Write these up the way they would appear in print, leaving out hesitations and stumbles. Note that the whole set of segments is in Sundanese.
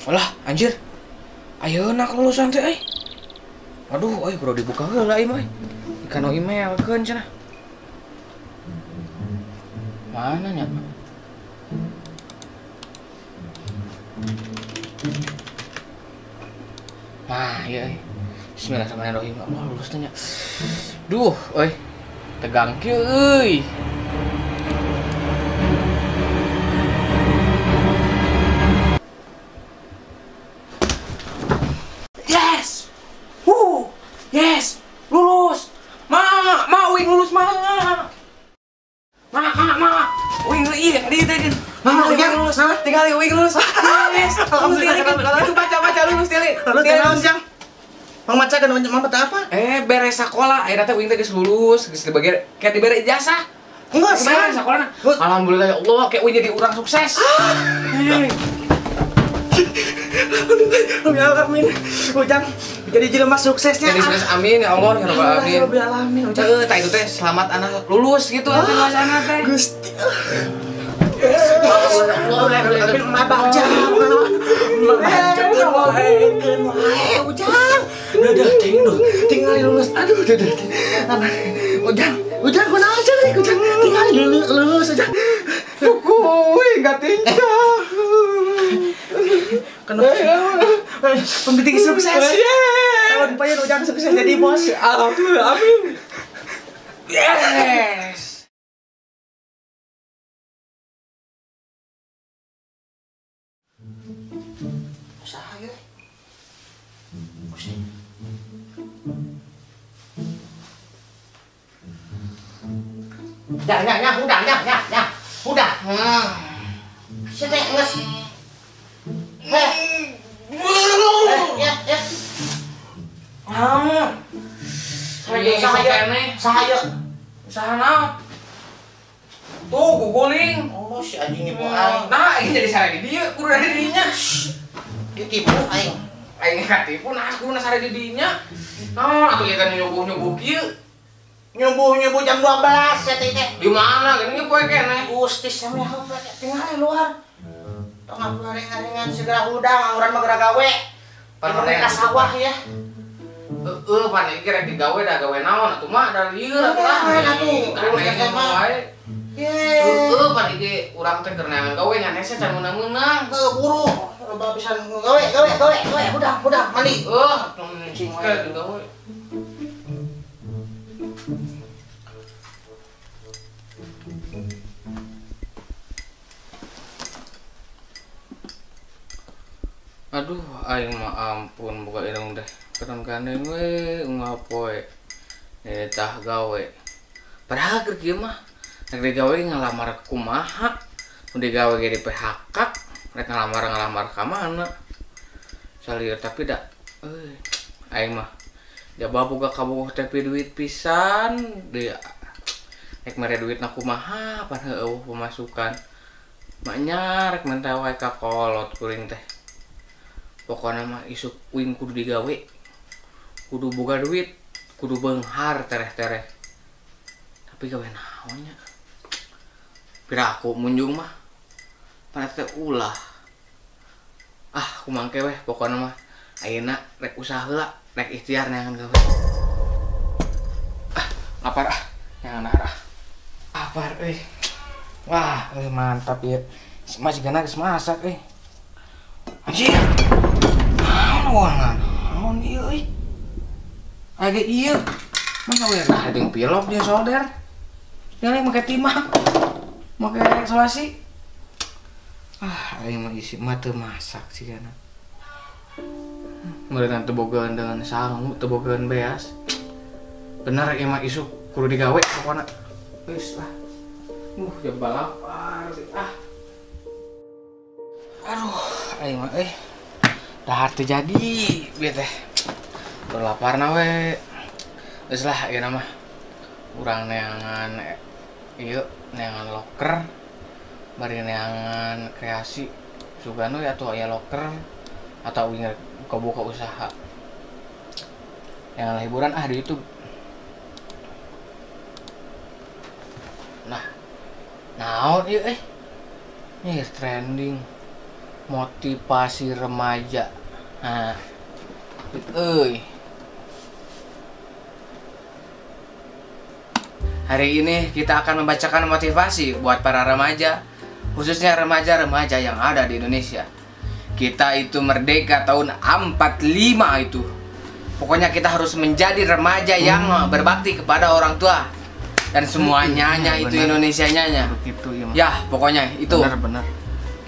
Alah, anjir. Ayeuna kelulusan teh euy. Aduh, euy kudu dibuka heula ieu mah. Kana email keun cenah. Mana nya? Nah, iya euy. Bismillahirrahmanirrahim. Allah lulus teh nya. Duh, euy. Tegang kieu euy. Yes. Wuh. Yes, lulus. Ma, ma uing lulus ma. Ma, ma, ma. Uing iya, di di. Ma, uing lulus. Tinggal uing lulus. Yes. Alhamdulillah. Itu baca-baca lulus tili. Lulus naon, Jang? Mang maca kan mang apa? Beres sekolah, akhirnya teh uing teh geus lulus, geus dibagi kayak dibere ijazah. Enggak, beres sekolahna. Alhamdulillah ya Allah, kayak uing jadi urang sukses. Amin. Ujang jadi jelema suksesnya. Jadi sukses, amin ya Allah ya rabbal alamin. Rabbil alamin Ujang. Tah itu teh selamat anak lulus gitu atuh bahasana teh. Gusti. Allah mah bagja. Wae Ujang. Dadah ting duh, tinggal lulus. Aduh dadah. Ujang, Ujang kunaon cenah Ujang? Tinggal lulus Ujang. Kuy enggak tinggal. Kenapa? Penting sukses. Tahun payun Ujang sukses jadi bos. Alhamdulillah, amin. Yes. Usaha ya. Dah, dah, dah, udah, dah, dah, dah, udah. Setek nges. Heh. Ya, ya. Sahaya. Usaha naon? Tuh guguling. Oh, si anjing nipu aing. Nah, ini jadi sare di dieu, kudu dari dinya. Ditipu aing. Aing katipu nah kudu sare di dinya. Naon atuh ieu teh nyuguh-nyuguh kieu. Nyubuh-nyubuh jam 12 ya teh. Di mana gini poe keneh? Gusti sami tinggal di luar. Tong ngaringan segera hudang, angguran mah geura gawe. Pan ka sawah ya. Heeh, pan ieu rek digawe da gawe naon atuh mah da lieur atuh ah. Atuh, wae. Heeh, pan ieu urang teh keur neangan gawe ngan hese can meunang-meunang. Heuh, buru. Loba pisan gawe, gawe, gawe, gawe, hudang, hudang, mandi. Heuh, cing wae digawe. Aduh, aing mah ampun buka irung deh. Keren gandeng we unggal poe. Tah gawe. Padahal keur kieu mah rek digawe ngalamar kumaha? Mun digawe ge di PHK, rek ngalamar-ngalamar ka mana? Salir tapi da euy aing mah jaba boga kabogoh teh duit pisan deui. Rek mere duitna kumaha pan heueuh pemasukan. Maknya rek menta wae ka kolot kuring teh. Pokoknya mah isuk uing kudu digawe, kudu boga duit, kudu beunghar tereh-tereh. Tapi gawe naon nya? Pira aku munjung mah, pan teh ulah. Ah, kumangke weh pokoknya mah ayeuna rek usaha heula, rek ikhtiar neangan gawe. Ah, lapar ah, neangan dahar ah. Lapar euy. Wah, mantap ieu. Masih gana geus masak euy. Anjir. Naon naon ieu euy. Aya ieu. Mana we nah jeung pilok dia solder. Yang make timah. Make isolasi. Ah, aing mah isi mah teu masak sigana. Meureun teu bogaeun dengan sangu, teu bogaeun beas. Bener ieu mah isuk kudu digawe pokona. Geus lah. Jaba lapar ah. Aduh, aing mah euy. Dahar teu jadi bieu teh. Teu laparna we. Geus lah ieu mah. Urang neangan ieu neangan loker. Bari neangan kreasi sugan we atuh aya loker atau uing buka-buka usaha. Neangan hiburan ah di YouTube. Nah, naon ieu euy? Nih trending. Motivasi remaja. Nah, euy. Hari ini kita akan membacakan motivasi buat para remaja, khususnya remaja-remaja yang ada di Indonesia. Kita itu merdeka tahun 45 itu. Pokoknya kita harus menjadi remaja yang berbakti kepada orang tua dan semuanya itu Indonesianya. Begitu, ya, ya, pokoknya itu. Benar-benar.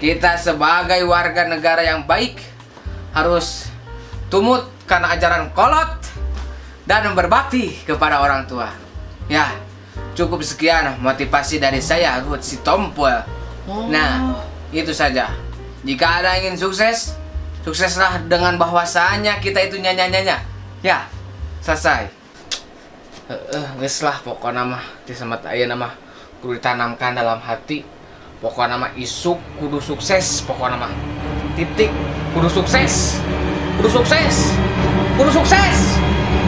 Kita sebagai warga negara yang baik harus tumut karena ajaran kolot dan berbakti kepada orang tua. Ya, cukup sekian motivasi dari saya, Ruhut Sitompul. Nah, itu saja. Jika ada ingin sukses, sukseslah dengan bahwasannya kita itu nyanyi-nyanyi. Ya, selesai. Geus lah pokokna mah disemat ayeuna mah kudu ditanamkan dalam hati. Pokokna mah isuk kudu sukses, pokokna mah. Titik, kudu sukses. Kudu sukses. Kudu sukses.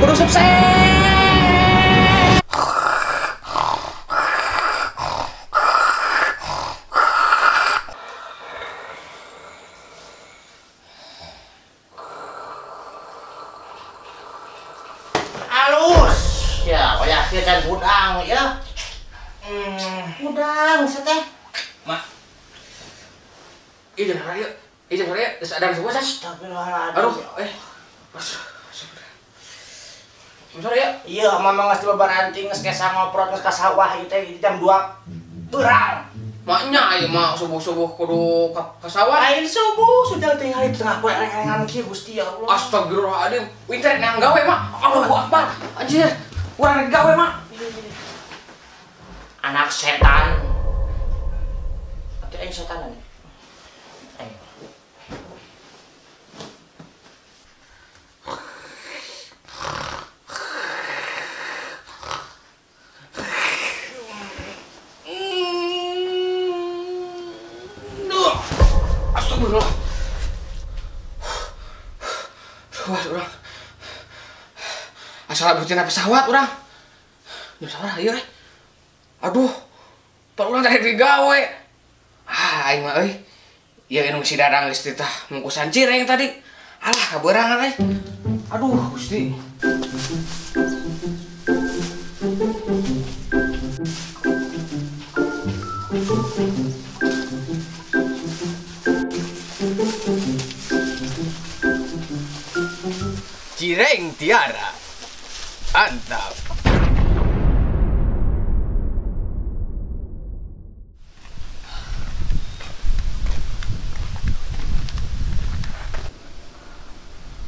Kudu sukses. Alus. Ya, koyak can hudang ya. Hudang seteh. Mak. Ih, jangan raya. Ih, jangan raya. Geus ada semua, Astagfirullahaladzim. Aduh, Sorry ya. Iya, mama geus dibabaranting geus kesa ngoprot geus ka sawah ieu teh jam 2 beurang. Maknya ieu mah subuh-subuh kudu ka sawah. Lain subuh sudah tinggal di tengah poe reng-rengan kieu Gusti ya Allah. Astagfirullahaladzim. Winter nang gawe mah. Allahu Akbar. Anjir. Urang gawe mah. Anak setan. Atuh aing setanan. Aing. Astagfirullah. Wah, urang. Asal butina pesawat urang. Jam sabaraha ieu reh? Aduh, pan urang tadi digawe. Ah, aing mah euy. Ieu indung si Dadang geus titah mungkusan cireng tadi. Alah, kabeurangan euy. Aduh, Gusti. Cireng Tiara. Mantap.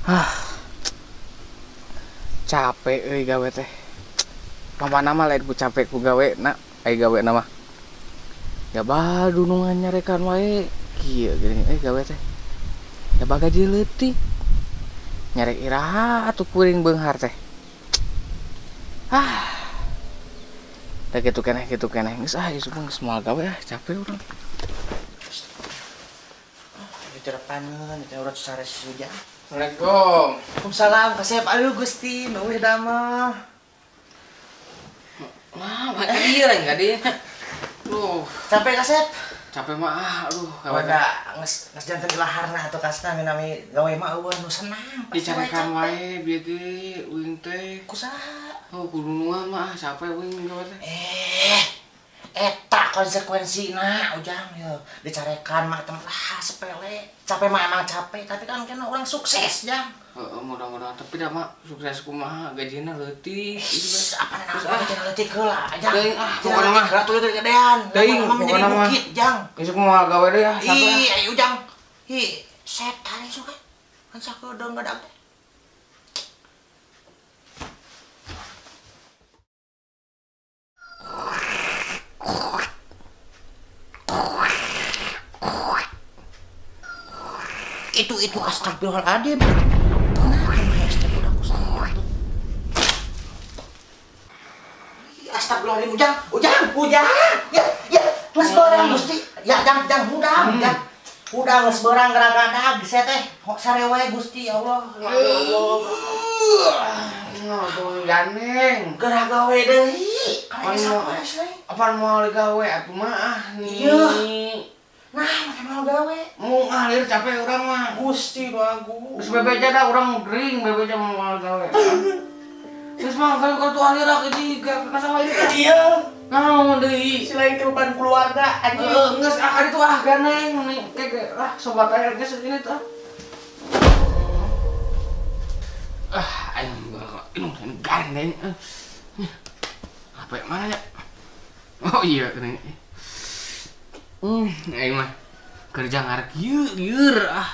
Ah. Capek euy gawe teh. Pamana mah lain ku capek ku gawe na, ai gawe na mah. Gabah dunungan nyarekan wae kieu geuning euy gawe teh. Gabah gaji leutik. Nyarek iraha atuh kuring beunghar teh. Ah. Da kitu keneh geus ah ieu geus moal gawe ah capek urang. Itu repaneun itu urang sares hujan. Assalamualaikum. Waalaikumsalam kasep. Aduh Gusti, nuih damah. Wah, iya lain gade. Duh, capek kasep. Capek mah ah, aduh, gawe da geus geus janten laharna atuh kasna minami gawe mah eueuh nu senang. Dicarekan wae bieu teh uing teh. Kusaha? Oh, kudu mah capek uing gawe teh. Eta konsekuensina Ujang ya dicarekan mah teh ah sepele. Capek mah emang capek, tapi kan kena orang sukses, Jang. Heeh, mudah-mudahan tapi dah mah sukses kumaha gajina leutik. Apa naon gajina leutik heula, Jang. Teuing ah, pokona mah ratu leutik gedean. Teuing pokona mah bukit, Jang. Isuk moal gawe deui ah, sampai. Ih, ayo Ujang. Hi, setan isuk kan sakedeung gadag teh. Itu astagfirullahaladzim. Astagfirullahaladzim, Ujang, Ujang, Ujang. Ya, ya, geus beurang Gusti. Ya, jang, jang, hudang, jang. Hudang geus beurang gara-gara saya teh sare wae Gusti ya Allah. Ya Allah. Aduh, ganeng. Geura gawe deui. Apaan moal gawe atuh mah ah nih. Nah, make moal gawe. Mung ah lieur capek urang mah. Gusti nu agung. Geus bebeja da urang gering bebeja moal gawe. Geus mah kalau tuh alira ke ka sawah ieu. Iya. Naon deui? Selain kehidupan keluarga anjing. Geus ah kaditu ah ganeng nih kayak lah sobat aya geus ini tuh. Ah aing bakal inung gandeng. Apa yang mana ya? Oh iya ini. Aing mah kerja ngarek lieur ah.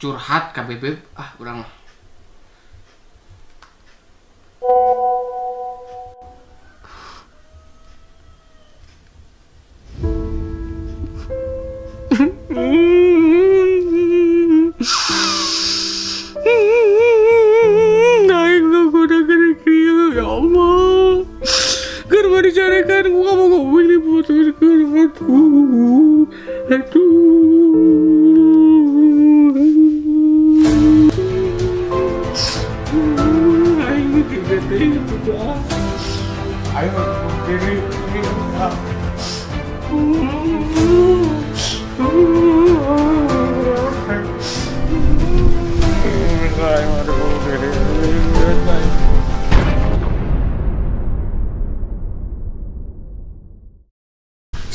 Curhat ka bebeb ah urang mah. Aing mah udah gede ya Allah. Keur dicarekan gua mau ngomong ini putuskeun aduh. Aduh. Aing gede udah. Aing berdiri.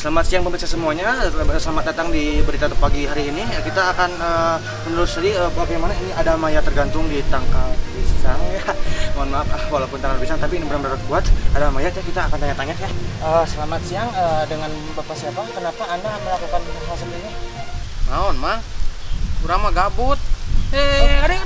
Selamat siang pemirsa semuanya, selamat datang di berita pagi hari ini. Kita akan menelusuri bagaimana ini ada mayat tergantung di tangkal pisang ya. Mohon maaf, walaupun tangkal pisang tapi ini benar-benar kuat. Ada mayat ya, kita akan tanya-tanya ya. Selamat siang, dengan Bapak siapa? Kenapa Anda melakukan hal seperti ini? Naon, Mang? Urang mah gabut. Ada.